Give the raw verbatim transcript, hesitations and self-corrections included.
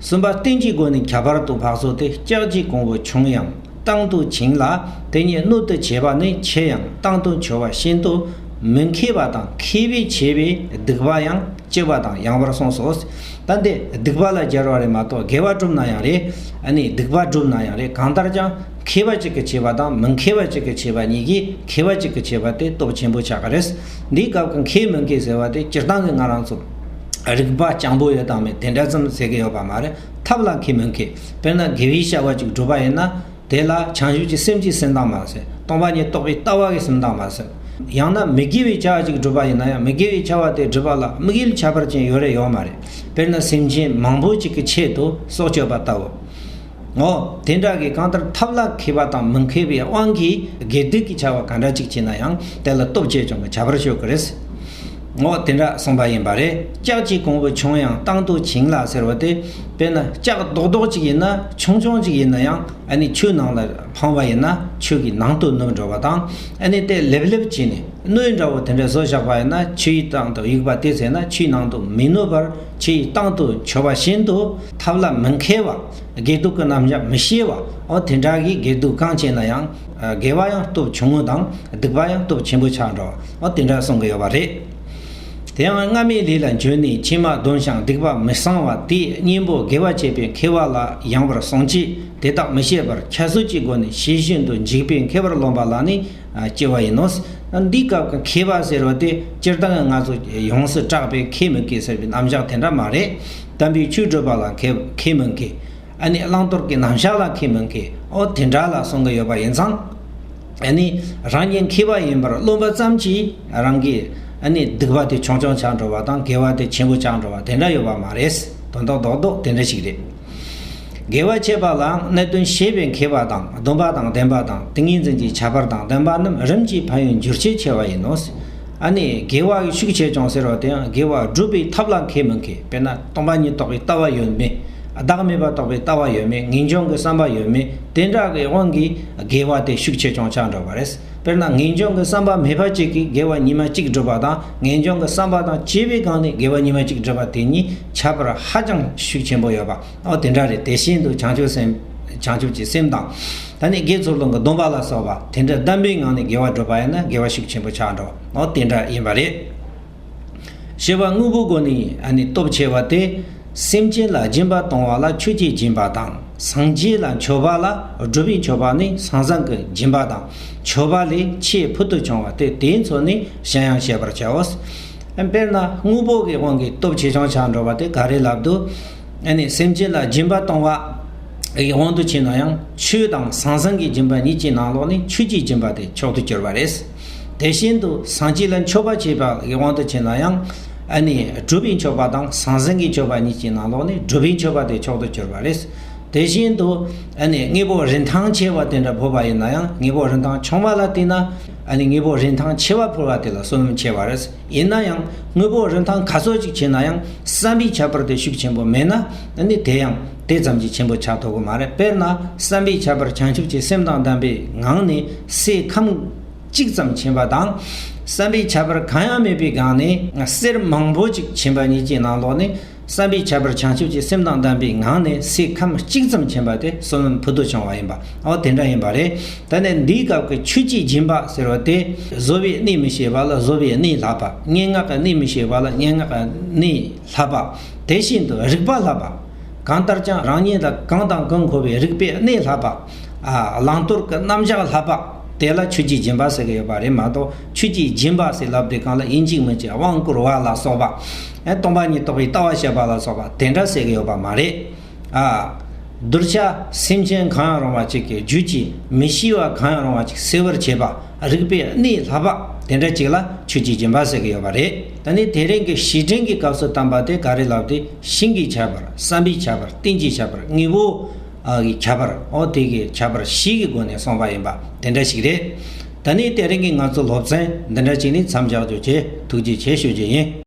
གསུམ་པ་རྟེན་གྱི་སྒོ་ནས་ཁྱད་པར་དུ་འཕགས་སོ་སྟེ། ལྕགས་ཀྱི་གོང་བུ་ཆུང་ཡང་དྭངས་དུ་བྱིང་ལ། དེ་ཉིད་སྣོད་དུ་བྱེད་པ་ནི་ཆེ་ཡང་དྭངས་དུ་འཕྱོ་བ་བཞིན་དུ། མི་མཁས་པ་དང་མཁས་པས་བྱས་པའི་སྡིག་པ་ཡང་བཅུ་པ་དང་ཡང་བར་གསུངས་སོ། ད་འདི་སྡིག་པ་ལ་སྦྱར་བ་རེད་མ་གཏོགས་དགེ་བ་བསྒྲུབ་ན་ཡང་རེད། ཨ་ནི་སྡིག་པ་བསྒྲུབ་ན་ཡང་རེད། གང་ལྟར་ཀྱང་མཁས་པ་གཅིག་གིས་བྱས་པ་དང་མི་མཁས་པ་གཅིག་གིས་བྱས་པ་གཉིས་ཀྱིས་མཁས་པ་གཅིག་གིས་བྱས་པ་དེ་སྟོབས་ཆེན་པོ་ཆགས་ཀྱི་རེད། འདིའི་སྐབས་ཀྱི་མཁས་མི་མཁས་ཟེར་བ་དེ་སྤྱིར་བཏང་གི་ང་རང་ཚོ་རིག་པ་སྤྱང་པོ་ཡོད་དང་མེད་དེ་འདྲ་ཙམ་ཟེར་གྱི་ཡོད་པ་མ་རེད། ཐབས་ལ་མཁས་མི་མཁས། དཔེར་ན་དགེ་བའི་བྱ་བ་ཅིག་བསྒྲུབ་པ་ཡིན་ན། དེ་ལ་བྱང་ཆུབ་ཀྱི་སེམས་ཀྱིས་སེམས་དང་མ་ཟད། སྟོང་པ་ཉིད་རྟོགས་པའི་ལྟ་བ་གིས་སེམས་དང་མ་ཟད། ཡང་ན་མི་དགེ་བའི་བྱ་བ་ཅིག་བསྒྲུབ་པ་ཡིན་ན་ཡང་མི་དགེ་བའི་བྱ་བ་དེ་བསྒྲུབ་པ་ལ་དམིགས་ཡུལ་ཁྱད་པར་ཅན་ཡོད་རེད་ཡོད་མ་རེད། དཔེར་ན་སེམས་ཅན་མང་པོ་ཅིག་གི་ཆེད་དུ་སྲོག་གཅོད་པ་ལྟ་བུ། འོ། དེ་འདྲ་གི་གང་ལྟར་ཐབས་ལ་མཁས་པ་དང་མི་མཁས་པའི་དབང་གིས་དགེ་སྡིག་གི་བྱ་བ་ག་འདྲ་ཅིག་བྱས་ན་ཡང་དེ་ལ་སྟོབས་ཆེ་ཆུང་གི་ཁྱད་པར་ཤོད་ཀྱི་རེད། འོ། དེ་འདྲ་གསུངས་པ་ཡིན་པ་རེད། ལྕགས་ཀྱི་གོང་བུ་ཆུང་ཡང་དྭངས་དུ་བྱིང་ལ་ཟེར་བ་དེ། དཔེར་ན་ལྕགས་རྡོག་རྡོག་ཅིག་ཡིན་ན་ཆུང་ཆུང་ཅིག་ཡིན་ན་ཡང་ཨ་ནི་ཆུ་ནང་ལ་འཕངས་པ་ཡིན་ན་ཆུ་གི་ནང་དུ་ནུབ་འགྲོ་བ་དང་། ཨ་ནི་དེ་ལེབ་ལེབ་བྱས་ནས་སྣོད་འདྲ་བོ་དེ་འདྲ་བཟོ་བཞག་པ་ཡིན་ན་ཆུ་ཡི་སྟེང་དུ་དབྱུག་པ་དེ་བཙུགས་ན་ཆུའི་ནང་དུ་མི་ནུབ་པར་ཆུ་ཡི་སྟེང་དུ་འཕྱོ་བ་བཞིན་དུ། ཐབས་ལ་མི་མཁས་པ། དགེ་སྡིག་གི་རྣམ་གཞག་མི་ཤེས་པ། འོ་དེ་འདྲ་གི་དགེ་སྡིག་གང་བྱས་ན་ཡང་དགེ་བ་ཡང་སྟོབས་ཆུང་ངུ་དང་སྡིག་པ་ཡང་སྟོབས་ཆེན་པོ་ཆགས་འགྲོ་བ། འོ་དེ་འདྲ་གསུང་གི་ཡོད་པ་རེད། དེ་ཡང་སྔ་མའི་ལས་ལ་འཇུག་ནས་ཕྱི་མ་གདོན་ཞིང་སྡིག་པ་མི་གསང་བ་དེའི་གཉེན་པོ་དགེ་བ་བྱེད་པའི་མཁས་པ་ལ་ཡང་བར་གསུངས་ཀྱི། དེ་དག་མི་བྱེད་པར་ཁྱད་གསོད་ཀྱི་སྒོ་ནས་ཤེས་བཞིན་དུ་འཇུག་པའི་མཁས་པར་རློམ་པ་ལ་ནི་སྐྱེ་བ་ཡིན་ནོ། འདིའི་སྐབས་ཀྱི་མཁས་པ་ཟེར་བ་དེ་སྤྱིར་བཏང་ང་ཚོ་ཡོངས་སུ་གྲགས་པའི་མཁས་མི་མཁས་ཟེར་བའི་རྣམ་གཞག་དེ་འདྲ་མ་རེད། དམ་པའི་ཆོས་སྒྲུབ་པ་ལ་མཁས་མཁས་མི་མཁས། ཨ་ནི་བླང་དོར་གྱི་རྣམ་གཞག་ལ་མཁས་མི་མཁས། འོ་དེ་འདྲ་ལ་གསུང་གི་ཡོད་པ་ཡིན་ཙང་། ཨ་ནི་རང་ཉིད་མཁས་པ་ཡིན་པར་རློམ་པ་ཙམ་གྱིས་རང་གི་ཨ་ནི་སྡིག་པ་དེ་ཆུང་ཆུང་ཆགས་འགྲོ་བ་དང་དགེ་བ་དེ་ཆེན་པོ་ཆགས་འགྲོ་བ་དེ་འདྲ་ཡོད་པ་མ་རེད། དོན་དག་རྡོག་རྡོག་དེ་འདྲ་ཞིག་རེད། དགེ་བ་བྱེད་པ་ལའང་གནད་དོན་ཤེས་པའི་མཁས་པ་དང་སྡོམ་པ་དང་ལྡན་པ་དང་ཏིང་ངེ་འཛིན་གྱི་ཁྱད་པར་དང་ལྡན་པ་རྣམས་རིམ་གྱིས་ཕན་ཡོན་འགྱུར་ཁྱད་ཆེ་བ་ཡིན་ནོ། ཨ་ནི་དགེ་བ་གི་ཤུགས་ཆེ་ཆུང་ཟེར་བ་དེ་ཡང་དགེ་བ་སྒྲུབ་པའི་ཐབས་ལ་མཁས་མི་མཁས། དཔེར་ན་སྟོང་པ་ཉིད་རྟོགས་པའི་ལྟ་བ་ཡོད་མེད། བདག་མེད་པ་རྟོགས་པའི་ལྟ་བ་ཡོད་མེད། ངེས་འབྱུང་གི་བསམ་པ་ཡོད་མེད། དེ་འདྲ་གི་དབང་གིས་དགེ་བ་དེ་ཤུགས་ཆེ་ཆུང་ཆགས་འགྲོ་བ་རེད། དཔེར་ན་ངེས་འབྱུང་གི་བསམ་པ་མེད་པ་གཅིག་གིས་དགེ་བ་ཉི་མ་གཅིག་སྒྲུབ་པ་དང་། ངེས་འབྱུང་གི་བསམ་པ་དང་བཅས་པའི་སྒང་ནས་དགེ་བ་ཉི་མ་གཅིག་སྒྲུབ་པ་དེ་གཉིས་ཁྱད་པར་ཧ་ཅང་ཤུགས་ཆེན་པོ་ཡོད་པ། འོ་དེ་འདྲ་རེད། དེ་བཞིན་དུ་བྱང་ཆུབ་སེམས། བྱང་ཆུབ་ཀྱི་སེམས་དང་། ད་ནི་དགེ་ཚུལ་སློང་གི་སྡོམ་པ་ལ་སོགས་པ་དེ་འདྲ་བསྡམས་པའི་ངང་ནས་དགེ་བ་བསྒྲུབ་པ་ཡིན་ན་དགེ་བ་ཤུགས་ཆེན་པོ་ཆགས་འགྲོ། འོ་དེ་འདྲ་ཡིན་པ་རེད། ཞི་བ་དངོས་པོའི་སྒོ་ནས་ཨ་ནི་སྟོབས་ཆེ་བ་སྟེ། སེམས་ཅན་ལ་སྦྱིན་པ་གཏོང་བ་ལ་ཆོས་ཀྱི་སྦྱིན་པ་དང་། སངས་རྒྱས་ལ་མཆོད་པ་ལ་སྒྲུབ་པའི་མཆོད་པ་ནི་ཟང་ཟིང་གི་སྦྱིན་པ་དང་། མཆོད་པ་ལས་ཆེས་ཕུལ་དུ་བྱུང་བ་སྟེ་དེའི་ཚོད་ནི་གཞན་ཡང་བཤད་པར་བྱའོ། དཔེར་ན་དངོས་པོ་གི་དབང་གིས་སྟོབས་ཆེ་ཆུང་ཆགས་འགྲོ་བ་དེ་ག་རེ་ལབ་འདུག་ཨ་ནི་སེམས་ཅན་ལ་སྦྱིན་པ་གཏོང་བ་ཡི་དབང་དུ་བྱས་ན་ཡང་ཆོས་དང་ཟང་ཟིང་གི་སྦྱིན་པ་གཉིས་ཀྱི་ནང་ལོགས་ནས་ཆོས་ཀྱི་སྦྱིན་པ་དེ་མཆོག་ཏུ་གྱུར་པ་རེད། དེ་བཞིན་དུ་སངས་རྒྱས་ལ་མཆོད་པ་བྱེད་པ་ཡི་དབང་དུ་བྱས་ན་ཡང་ཨ་ནི་སྒྲུབ་པའི་མཆོད་པ་དང་ཟང་ཟིང་གི་མཆོད་པ་གཉིས་ཀྱི་ནང་ལོགས་ནས་སྒྲུབ་པའི་མཆོད་པ་དེ་མཆོག་ཏུ་གྱུར་པ་རེད། དེ་བཞིན་དུ་ཨ་ནི་དངོས་པོ་རིན་ཐང་ཆེ་བ་དེ་འདྲ་ཕུལ་བ་ཡིན་ན་ཡང་དངོས་པོ་རིན་ཐང་ཆུང་བ་ལ་བལྟས་ན་ཨ་ནི་དངོས་པོ་རིན་ཐང་ཆེ་བ་ཕུལ་བ་དེ་ལ་བསོད་ནམས་ཆེ་བ་རེད། ཡིན་ན་ཡང་དངོས་པོ་རིན་ཐང་ག་ཚོད་ཅིག་ཆེ་ན་ཡང་བསམ་པའི་ཁྱད་པར་དེ་ཤུགས་ཆེན་པོ་མེད་ན་ཨ་ནི་དེ་ཡང་དེ་ཙམ་གྱིས་ཆེན་པོ་ཆགས་ཐུབ་ཀྱི་མ་རེད། དཔེར་ན་བསམ་པའི་ཁྱད་པར་བྱང་ཆུབ་ཀྱི་སེམས་དང་ལྡན་པའི་ངང་ནས་སའི་ཁམས་གཅིག་ཙམ་ཕྱིན་པ་དང་། བསམ་པའི་ཁྱད་པར་གང་ཡང་མེད་པའི་སྒང་ནས་གསེར་མང་པོ་ཅིག་ཕྱིན་པ་གཉིས་ཀྱི་ནང་ལོགས་ནས། བསམ་པའི་ཁྱད་པར་བྱང་ཆུབ་ཀྱི་སེམས་དང་ལྡན་པའི་ངང་ནས་སའི་ཁམས་གཅིག་ཙམ་ཕྱིན་པ་དེ་བསོད་ནམས་ཕུལ་དུ་བྱུང་བ་ཡིན་པ། འོ་དེ་འདྲ་ཡིན་པ་རེད། ད་ནི་འདིའི་སྐབས་ཀྱི་ཆོས་ཀྱི་སྦྱིན་པ་ཟེར་བ་དེ། བཟོ་བའི་གནས་མི་ཤེས་པ་ལ་བཟོ་བའི་གནས་བསླབ་པ། སྙན་ངག་གི་གནས་མི་ཤེས་པ་ལ་སྙན་ངག་གི་གནས་བསླབ་པ། དེ་བཞིན་དུ་རིག་པ་བསླབ་པ། གང་ལྟར་ཀྱང་རང་ཉིད་ལ་གང་དང་གང་མཁོ་བའི་རིག་པའི་གནས་བསླབ་པ། ཨ། བླང་དོར་གྱི་རྣམ་གཞག་བསླབ་པ། དེ་ལ་ཆོས་ཀྱི་སྦྱིན་པ་ཟེར་གྱི་ཡོད་པ་རེད་མ་གཏོགས་ཆོས་ཀྱི་སྦྱིན་པ་ཟེར་ལབ་དུས་སྒང་ལ་ཡིན་གཅིག་མིན་གཅིག་དབང་བསྐུར་བ་ལ་སོགས་པ། ཨེ། སྟོང་པ་ཉིད་རྟོགས་པའི་ལྟ་བ་བཤད་པ་ལ་སོགས་པ་དེ་འདྲ་ཟེར་གྱི་ཡོད་པ་མ་རེད། ཨ། གདུལ་བྱ་སེམས་ཅན་གང་ཡང་རུང་བ་ཅིག་གི་རྒྱུད་ཀྱི་མི་ཤེས་པ་གང་ཡང་རུང་བ་ཅིག་སེལ་བར་བྱེད་པ། རིག་པའི་གནས་བསླབ་པ་དེ་འདྲ་ཅིག་ལ་ཆོས་ཀྱི་སྦྱིན་པ་ཟེར་གྱི་ཡོད་པ་རེད། ད་ནི་དེ་རིང་གི་བཤེས་སྤྲིང་གི་སྐབས་སུ་བསྟན་པ་དེ་ག་རེ་ལབ་དུས་ཤིང་གི་ཁྱད་པར། བསམ་པའི་ཁྱད་པར། རྟེན་གྱི་ཁྱད་པར། དངོས་པོ། ཨ། གི་ཁྱད་པར། འོ་དེ་གི་ཁྱད་པར་བཞི་གི་སྒོ་ནས་གསུངས་པ་ཡིན་པ་དེ་འདྲ་ཞིག་རེད། ད་ནི་དེ་རིང་གི་ང་ཚོ་སློབ་ཚན་འདི་འདྲ་ཅིག་ནས་མཚམས་འཇོག་རྒྱུ་བྱས། ཐུགས་རྗེ་ཆེ་ཞུ་རྒྱུ་ཡིན།